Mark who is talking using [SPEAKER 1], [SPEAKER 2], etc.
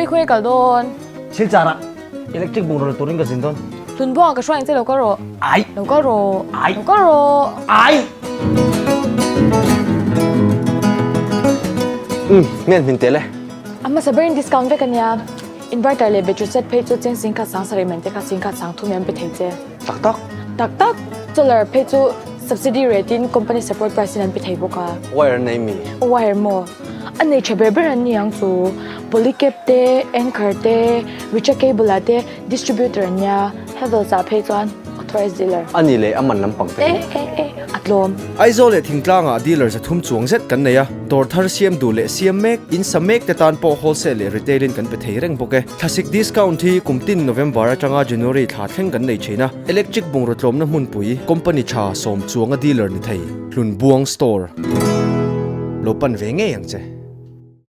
[SPEAKER 1] khawi kal dawn?
[SPEAKER 2] Silchar ah electric bungraw la turin ka zin dawn.
[SPEAKER 1] Hlun buangah ka hruai ang che lo kal rawh.
[SPEAKER 2] Ai.
[SPEAKER 1] Lo kal rawh.
[SPEAKER 2] Ai.
[SPEAKER 1] Lo kal rawh.
[SPEAKER 2] Ai. Umm, mian hmin tel e.
[SPEAKER 1] A hmasa berin discount vek a nia. Inverter leh battery set phei chu cheng singkhat sang sarih man te kha singkhat sang thum em pe thei che.
[SPEAKER 2] Tak tak.
[SPEAKER 1] Tak tak. Solar phei chu subsidy rate in company support price in an pe thei bawk a.
[SPEAKER 2] Wire an nei mi?
[SPEAKER 1] Wire maw? A nei tha ber ber an ni ang chu. Polycab te, Anchor te, Richa cable ah te distributor an nia. Havells ah phei chuan authorized dealer.
[SPEAKER 2] A ni leh a man lampang te hi.
[SPEAKER 1] E e e, a tlawm.
[SPEAKER 3] Aizawl leh Thingtlangah dealer zathum chuang zet kan nei a, dawr thar siam duh leh siam mek, in sa mek te tan pawh wholesale leh retail in kan pe thei reng bawk e. Thlasik discount hi kum tin November atanga January thla thleng kan nei thin a, electric bungraw tlawmna hmunpui, company tha sawm chuanga dealer ni thei, Hlunbuang store lo pan ve ngei ang che.